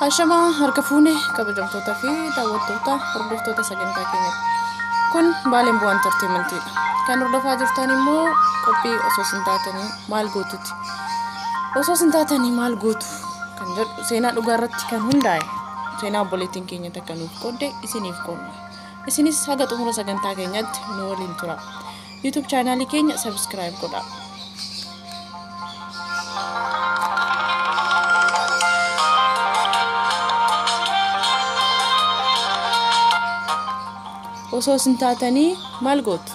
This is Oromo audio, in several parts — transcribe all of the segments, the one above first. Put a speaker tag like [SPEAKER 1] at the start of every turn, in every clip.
[SPEAKER 1] Ashamaa harka fuune kabajamtootaa fi daawwattoota hordoftoota sagantaa keenyaati. Kun Baaleen Bu'aa Entertainmentiidha. Kan hordofaa jirtan immoo qophii osoo isin taatanii maal gootuti. Osoo isin taatanii maal gootu kan jedhu seenaa dhugaa irratti kan hundaa'e seenaa obboleettiin keenya takka nuuf qoodde isiniif qoodna. Isinis haga xumura sagantaa keenyaatti nu waliin tura. YouTube chaanaalii keenya subscribe godhaa. Osoo isin taatanii maal gootu?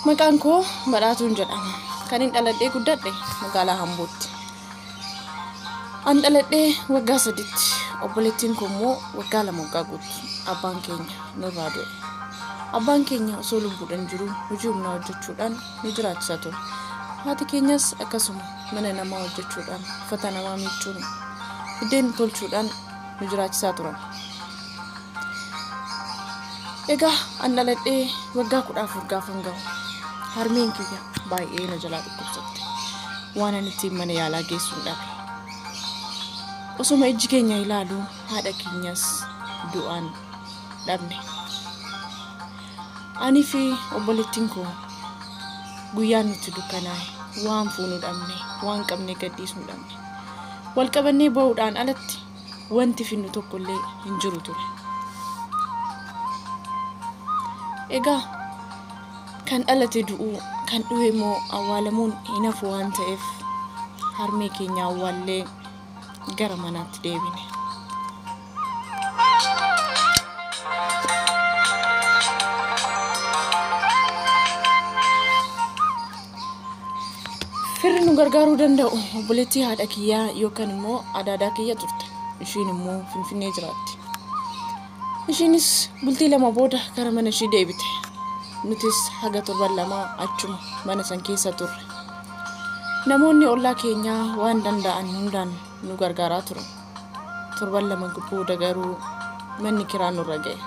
[SPEAKER 1] Maqaan koo Badhaatuun jedhama. Kan hin dhaladhee guddadhe magaalaa Hambootti. An dhaladhee waggaa 3tti, obboleettiin koo immoo waggaa 2 waggaa guutu abbaan keenya nurraa du'e. Abbaan keenya osoo lubbuudhaan jiruu hojii humnaa hojjechuudhaan nu jiraachisa ture. Haati keenyas akkasuma mana namaa hojjechuudhaan, uffata namaa miicuun, biddeen tolchuudhaan nu jiraachisaa turan. Egaa an dhaladhee waggaa 14 gaafan gahu harmeen kiyya baay'ee na jalaa dhukkubsatte. Waan ani ittiin mana yaalaa geessuun dhabe. Osuma ijji keenya ilaalu haadha keenyas du'aan dhabne. Ani fi obboleettiin koo guyyaan nutti dukkanaa'e, waan fuunu dhabne, waan qabne gadhiisuu dhabne. Wal qabannee ba'uudhaan alatti wanti finnu tokkollee hin jiru ture. Egaa kan dhalate du'uu, kan du'e immoo awwaalamuun hin hafu waan ta'eef harmee keenya awwaallee gara manaatti deebine. Firri nu gargaaruu danda'u obboleettii haadha kiyyaa yookaan immoo adaadaa kiyya turte. Ishiin immoo Finfinnee jiraatti. Ishiinis bultii 2 booda gara mana ishii deebite. Nutis haga torban 2 achuma mana san keessa turre. Namoonni ollaa keenyaa waan danda'an hundaan nu gargaaraa turan. Torban 2 booda garuu manni kiraa nurra ga'e.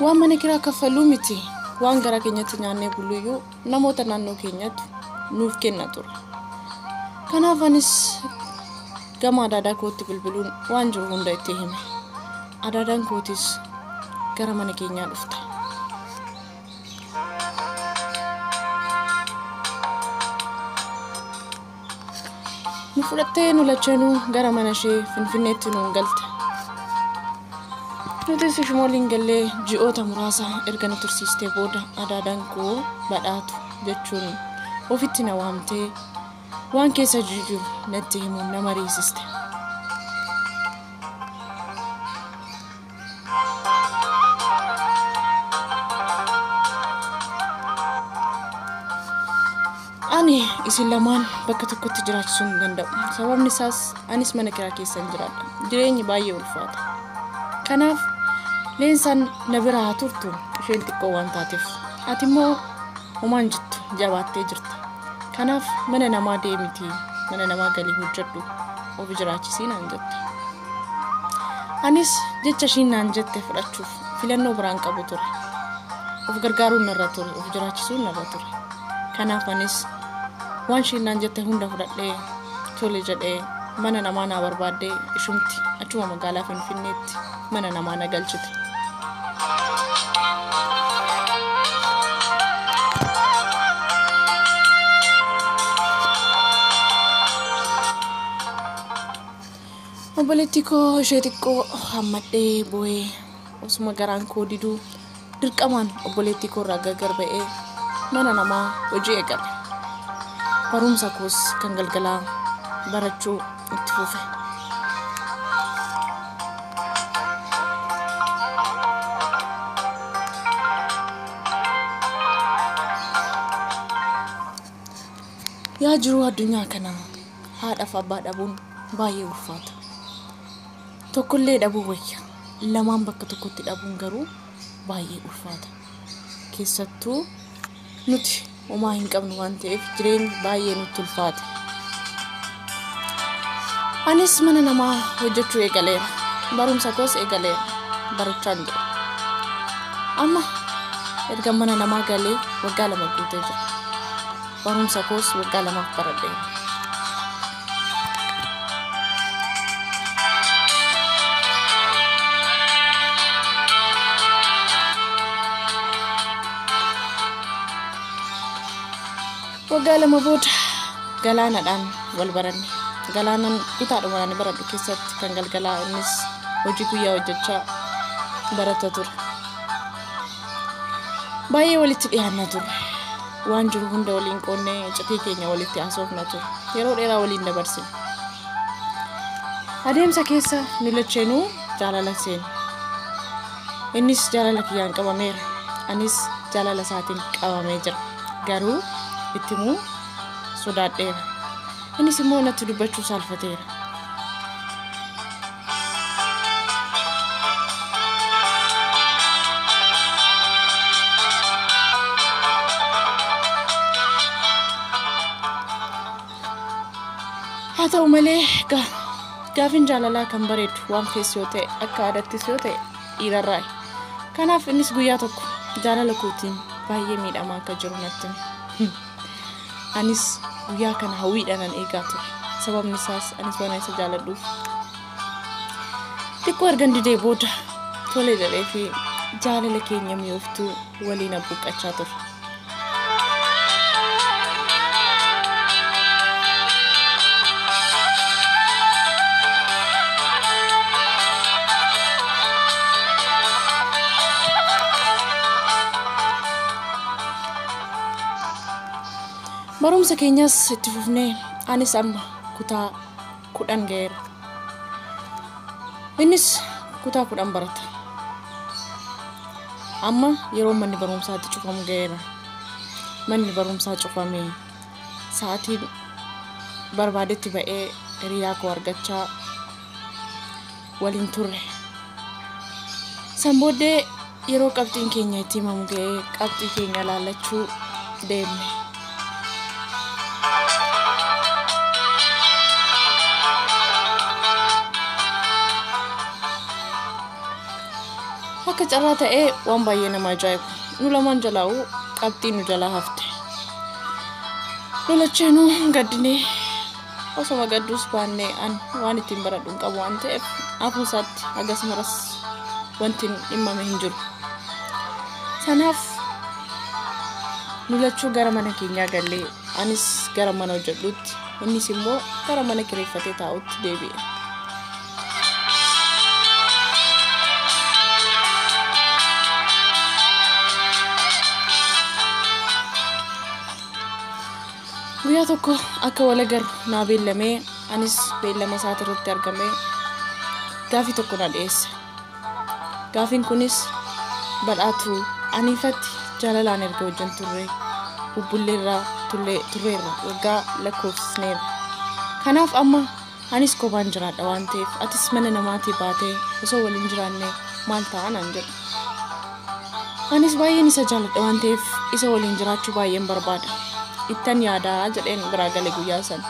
[SPEAKER 1] Waan mana kiraa kaffaluu miti, waan gara keenyatti nyaannee bulluyyuu namoota naannoo keenyatti nuuf kenna ture. Kanaaf anis gama adaadaa kootti bilbiluun waan jiru hunda itti hime. Adaadaan kootis gara mana keenyaa dhufte. Nu fudhattee nu lachanuu gara mana ishee Finfinneetti nuun galte. Nutis ishuma waliin gallee ji'oota muraasa erga nu tursiistee booda adaadaan koo Badhaatu jechuun ofitti na waamtee waan keessa jiru natti himuun na mariisiste. Ani isin lamaan bakka tokkotti jiraachisuu hin danda'u. Sababni isaas anis mana kiraa keessan jiraadha. Jireenyi baay'ee ulfaata. Kanaaf Leensaan na bira haa turtu, isheen xiqqoo waan taateef. Ati immoo homaan jettu jabaattee jirta. Kanaaf mana namaa deemiti, mana namaa galii hojjedhu, of jiraachisii naan jette. Anis jecha ishiin naan jette fudhachuuf filannoo biraan qabu ture. Of gargaaruun narra ture, of jiraachisuun narra ture. Kanaaf anis waan ishiin naan jette hunda fudhadhee tole jedhee mana namaa naa barbaaddee ishumti achuma magaalaa Finfinneetti mana namaa na galchite. Obboleettii koo ishee xiqqoo hammadhee boo'ee osuma garaan koo diduu dirqamaan obboleettii koo irraa gargar ba'ee mana namaa hojii eegale. Barumsa koos kan galgalaa barachuu itti fufe. Yaa jiruu addunyaa kanaa, haadhaaf abbaa dhabuun baay'ee ulfaata. Tokkollee dhabuu wayya. Lamaan bakka tokkotti dhabuun garuu baay'ee ulfaata. Keessattuu nuti homaa hin qabnu waan ta'eef jireenyi baay'ee nutti ulfaate. Anis mana namaa hojjechuu eegaleera. Barumsa koos eegaleera. Barachaan jira. Amma erga mana namaa galee waggaa 2 guutee jira. Barumsa koos waggaa 2 baradheera. Waggaa 2 booda galaanaadhaan wal baranne. Galaanaan kutaadhuma ani baradhu keessatti kan galgalaa innis hojii guyyaa hojjechaa barata ture. Baay'ee walitti dhiyaanna turre. Waan jiru hunda waliin qoonnee iccitii keenya walitti haasofna ture. Yeroo dheeraa waliin dabarsine. Adeemsa keessa nu lacheenuu jaalala seene. Innis jaalala kiyyaan qabameera. Anis jaalala isaatiin qabamee jira. Garuu itti himuu sodaadheera. Innis immoo natti dubbachuu saalfateera. Haa ta'u malee gaafin jaalalaa kan bareedu waan fees yoo ta'e akka aadattis yoo ta'e dhiirarraayi. Kanaaf innis guyyaa tokko jaalala kootiin baay'ee miidhamaa akka jiru natti hime. Anis guyyaa kana hawwiidhaan nan eegaa ture. Sababni isaas anis waan isa jaaladhuuf. Xiqqoo ergan didee booda tole jedhee fi jaalala keenya mi'ooftuu waliin abbuuqqachaa ture. Barumsa keenyas itti fufnee anis amma kutaa 10 ga'eera. Innis kutaa 10 barata. Amma yeroo manni barumsaatti cufamu ga'eera. Manni barumsaa cufamee sa'aatii barbaadetti ba'ee hiriyaa koo argachaa waliin turre. San booddee yeroo qabxiin keenya itti himamu ga'ee qabxii keenya laallachuu deemne. Akka carraa ta'ee waan baay'ee nama ajaa'ibu. Nu lamaan jalaa'uu qabxiin nu jalaa hafte. Nu lacheenuu gaddinee osoma gadduus baannee an waan ittiin baradhu hin qabu waan ta'eef hafuu isaatti hagas maras wanti dhimmame hin jiru. Sanaaf nu lachuu gara mana keenyaa gallee anis gara mana hojjedhuutti innis immoo gara mana kireeffatee taa'utti deebi'e. Guyyaa tokko akka wal agarru naa beellamee anis beellama isaati irratti argamee gaafii tokko na dhiyeesse. Gaafiin kunis badhaatu aniifatti jaalalaan erga wajjin turre bubbulleerraa turreerra waggaa lakkoofsisneerra. Kanaaf amma anis kophaan jiraadha waan ta'eef atis mana namaatii baatee osoo waliin jiraanne maal ta'a naan jedhe. Anis baay'een isa jaaladha waan ta'eef isa waliin jiraachuu baay'een barbaada. Ittan yaadaa jedheen biraa gale guyyaa sana.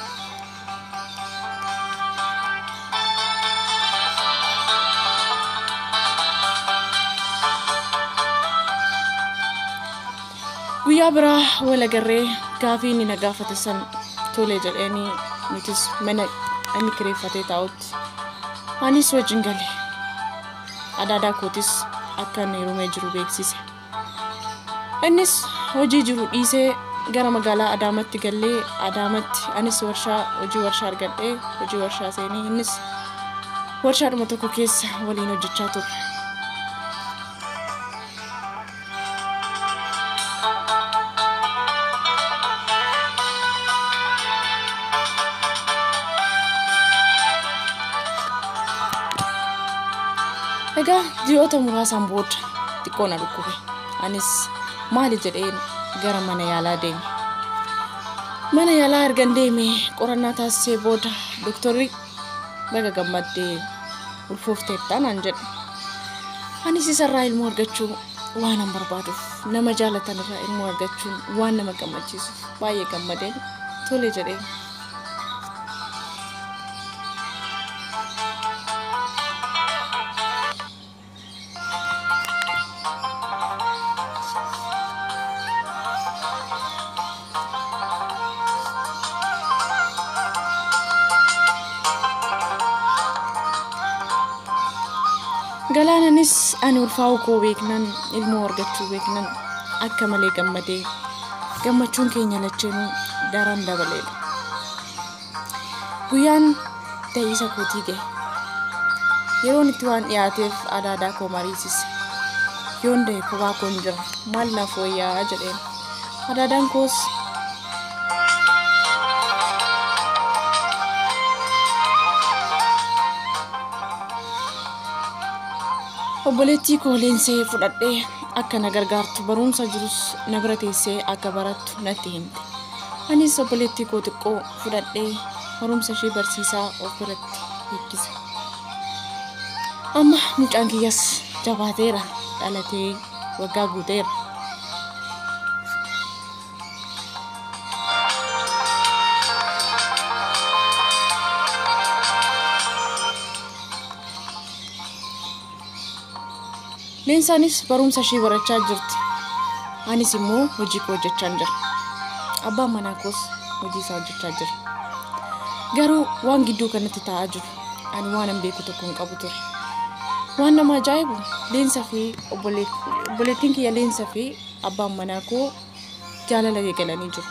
[SPEAKER 1] Guyyaa biraa wal agarree gaafii inni na gaafate san tole jedheenii nutis mana inni kireeffatee taa'utti anis wajjin gale. Adaadaa kootis akka inni heerumee jiru beeksise. Innis hojii jiru dhiisee gara magaalaa Adaamaatti gallee Adaamaatti anis warshaa hojii warshaa argadhee hojii warshaa seenee innis warshaadhuma tokko keessa waliin hojjechaa turre. Egaa ji'oota muraasaan booda xiqqoo na dhukkube. Anis maali jedheen gara mana yaalaa deeme. Mana yaalaa ergan deeme qorannaa taasisee booda doktorri baga gammaddee ulfoofteetta naan jedhe. Anis isarraa ilmoo argachuu waan an barbaaduuf nama jaalatan irraa ilmoo argachuun waan nama gammachiisuuf baay'ee gammadeen tole jedheen. Galaanaanis ani ulfaa'uu koo beeknan ilmoo argachuu beeknan akka malee gammadee gammachuun keenya lachanuu daran dabaleedha. Guyyaan da'iisa kootii gahe. Yeroon itti waan dhiyaateef adaadaa koo mariisise. Yoon dahe kophaa koon jira maal naaf wayyaa jedheen. Adaadaan koos obboleettii koo Leensee fudhadhee akka na gargaartu barumsa jirus na bira teessee akka barattu natti himte. Anis obboleettii koo xiqqoo fudhadhee barumsa ishee barsiisaa of biratti eeggise. Amma mucaan kiyyas jabaateera, dhalatee waggaa guuteera. Leensaanis barumsa ishee barachaa jirti. Anis immoo hojii koo hojjechaa jira. Abbaan manaa koos hojii isaa hojjechaa jira. Garuu waan gidduu kanatti taa'aa jiru ani waan hin beeku tokko hin qabu ture. Waan nama ajaa'ibu Leensaa fi obboleettiin kiyya Leensaa fi abbaan manaa koo jaalala eegalanii jiru.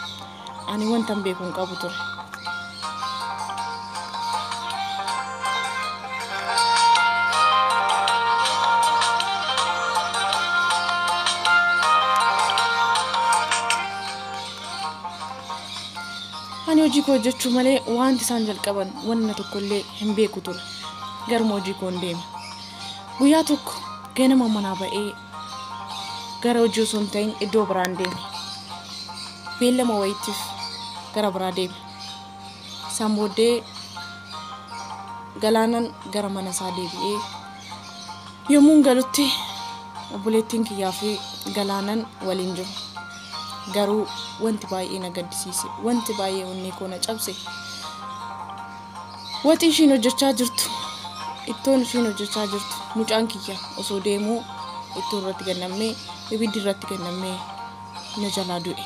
[SPEAKER 1] Ani wanta hin beeku hin qabu ture. Ani hojii koo hojjechuu malee wanti isaan jalqaban wanna tokkollee hin beeku ture. Garuma hojii koo hin deeme. Guyyaa tokko ganama manaa ba'ee gara hojii osoo hin ta'in iddoo biraan deeme. Beellama wayiitiif gara biraa deeme. Isaan booddee Galaanan gara mana isaa deebi'ee yommuun galutti obboleettiin kiyyaa fi Galaanan waliin jiru. Garuu wanti baay'ee na gaddisiise, wanti baay'ee onnee koo na cabse, waxii ishiin hojjechaa jirtu, ittoon ishiin hojjechaa jirtu, mucaan kiyya osoo deemuu ittoo irratti gannamee, ibiddi irratti gannamee na jalaa du'e.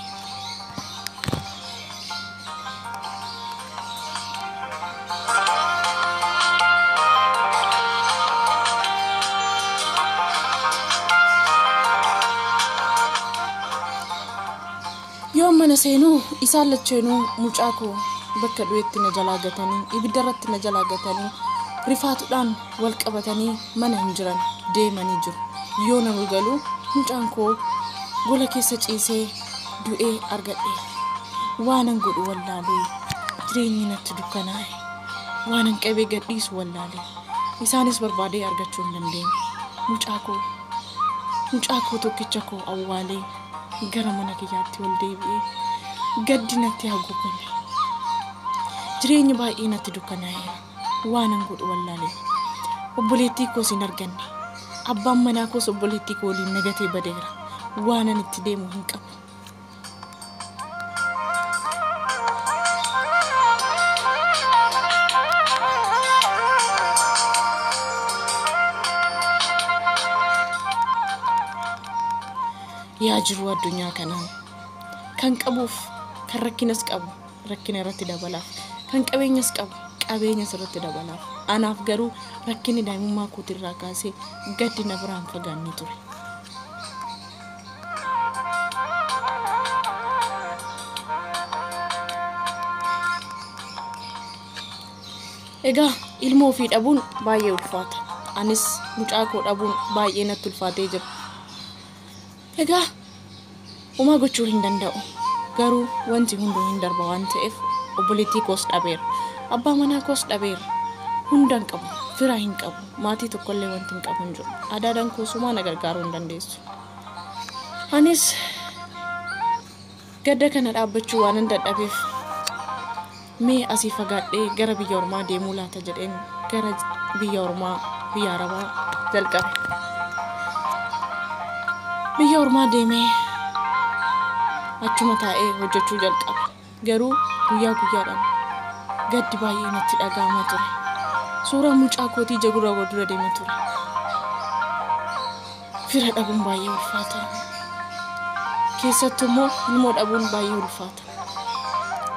[SPEAKER 1] Yoo mana seenuu isaan lacheenuu mucaa koo bakka du'etti na jalaa gatanii, ibidda irratti na jalaa gatanii, rifaatuudhaan wal qabatanii mana hin jiran deemanii jiru. Yoo nama galu mucaan koo gola keessa ciisee du'ee argadhe. Waanan godhu wallaalee jireenyi natti dukkanaa'e. Waanan qabee gadhiisu wallaalee. Isaanis barbaadee argachuu hin dandeenye. Mucaa koo tokkicha koo awwaalee gara mana kiyyaatti ol deebi'ee gaddi natti haguugame. Jireenyi baay'ee natti dukkanaa'eera. Waanan godhu wallaalee. Obboleettii koos hin arganne. Abbaan manaa koos obboleettii koo waliin nagatee badeera. Waanan itti deemu hin qabu. Yaa jiruu addunyaa kanaa kan qabuuf kan rakkinas qabu rakkina irratti dabalaaf, kan qabeenyas qabu qabeenyas irratti dabalaaf. Anaaf garuu rakkinni daa'imummaa kootirraa kaasee gaddi na biraan fagaannee ture. Egaa ilmoo ofii dhabuun baay'ee ulfaata. Anis mucaa koo dhabuun baay'ee natti ulfaatee jira. Egaa homaa gochuu hin danda'u. Garuu wanti hunduu hin darba waan ta'eef obboleettii koos dhabeera. Abbaa manaa koos dhabeera. Hunda hin qabu. Fira hin qabu. Maatii tokkollee wanti hin qabu hin jiru. Adaadaan koos homaa na gargaaruu hin dandeessu. Anis gadda kana dhaabbachuu waan hin dadhabeef mee asii fagaadhee gara biyya ormaa deemuu laata jedheen gara biyya ormaa biyya Arabaa jalqabe. Biyya ormaa deemee achuma taa'ee hojjechuu jalqabe. Garuu guyyaa guyyaadhaan gaddi baay'ee natti dhaga'amaa ture. Suuraa mucaa kootii ija gurra koo dura deema ture. Fira dhabuun baay'ee ulfaata. Keessattuu immoo ilmoo dhabuun baay'ee ulfaata.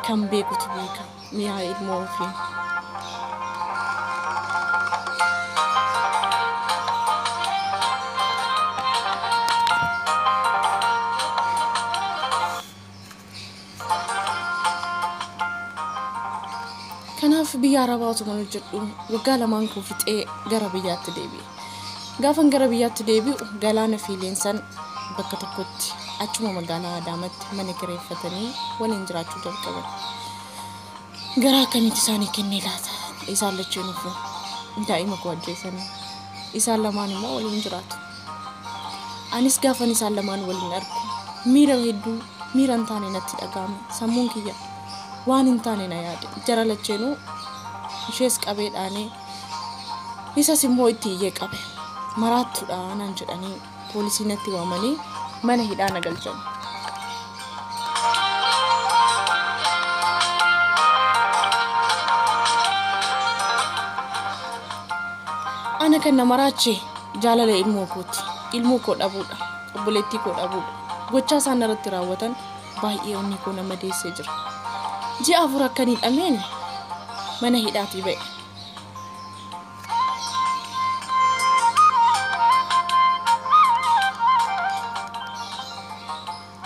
[SPEAKER 1] Kan beekutu beeka mi'aa ilmoo ofii. Kanaaf biyya Arabaa otuma hojjedhu waggaa 2 koo fixee gara biyyaatti deebi'e. Gaafan gara biyyaatti deebi'u Galaana fi Leensaan bakka tokkotti achuma magaalaa Adaamaatti mana kireeffatanii waliin jiraachuu jalqaban. Garaa akkamitti isaanii kennee laata? Isaan lacheenuu daa'ima koo ajjeesanii isaan lamaan immoo waliin jiraatu. Anis gaafan isaan lamaan waliin argu miira hedduu miira hin taane natti dhaga'ame. Sammuun kiyya waan hin taane na yaade. Jara lacheenuu ishees qabee dhaanee isas immoo itti iyyee qabe. Maraattuudha naan jedhanii poolisii natti waamanii mana hidhaa na galchan. Ana kan na maraache jaalala ilmoo kooti. Ilmoo koo dhabuudha. Obboleettii koo dhabuudha. Gochaa isaan irratti raawwatan baay'ee onni koo nama deessee jira. Ji'a 4 akkan hidhameen mana hidhaatii ba'e.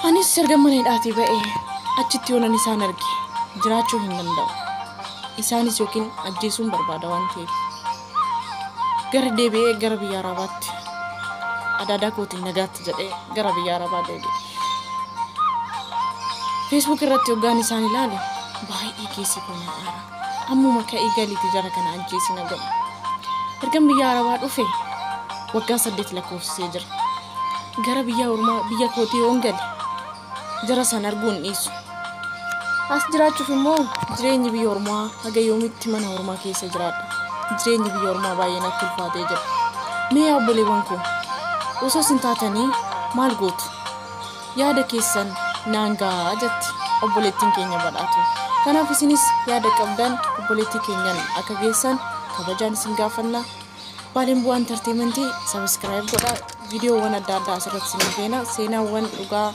[SPEAKER 1] Anis erga mana hidhaatii ba'e achitti yoonan isaan arge jiraachuu hin danda'u. Isaanis yookiin ajjeesuun barbaada waan ta'eef. Gara deebi'ee gara biyya Arabaatti adaadaa kootiin nagaatti jedhee gara biyya Arabaa deebi'e. Facebook irratti hoggaan isaan ilaalu baay'ee keessi koo na aara. Ammuma ka'ii galiitii jara kana ajjeesi na godha. Ergan biyya Arabaa dhufe waggaa 8 lakkoofsisee jira. Gara biyya ormaa biyya kootii yoon gale jara san arguu hin dhiisu. As jiraachuuf immoo jireenyi biyya ormaa haga yoomitti mana ormaa keessa jiraadha. Jireenyi biyya ormaa baay'ee natti ulfaatee jira. Mee obboleewwan koo osoo isin taatanii maal gootu? Yaada keessan naan gahaa jetti obboleettiin keenya badhaatu. Kanaaf isinis yaada qabdan obboleettii keenyan akka geessan kabajaan isin gaafanna. Baaleen Bu'aa Entertainmentii subscribe godhaa. Viidiyoowwan adda addaa asirratti isin feena. Seenaawwan dhugaa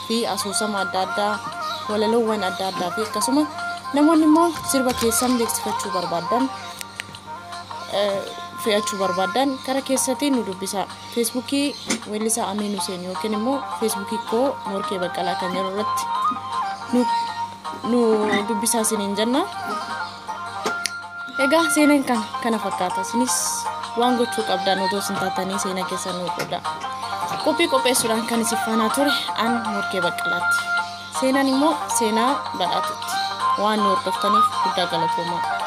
[SPEAKER 1] fi asoosama adda addaa, walaloowwan adda addaa fi akkasuma namoonni immoo sirba keessan beeksifachuu barbaadan fe'achuu barbaadan kara keessatiin nu dubbisaa. Feesbuukii weellisaa Amiin Huseen yookiin immoo feesbuukii koo Morkee Baqqalaa kan jedhu irratti nu dubbisaa isiniin jenna. Egaa seenaan kana fakkaata. Isinis waan gochuu qabdan otoo isin taatanii seenaa keessan nu qooda. Qophii qopheessuudhaan kan isin faanaa ture an Morkee Baqqalaatti. Seenaan immoo seenaa badhaatutti. Waan nu hordoftaniif guddaa galatoomaa.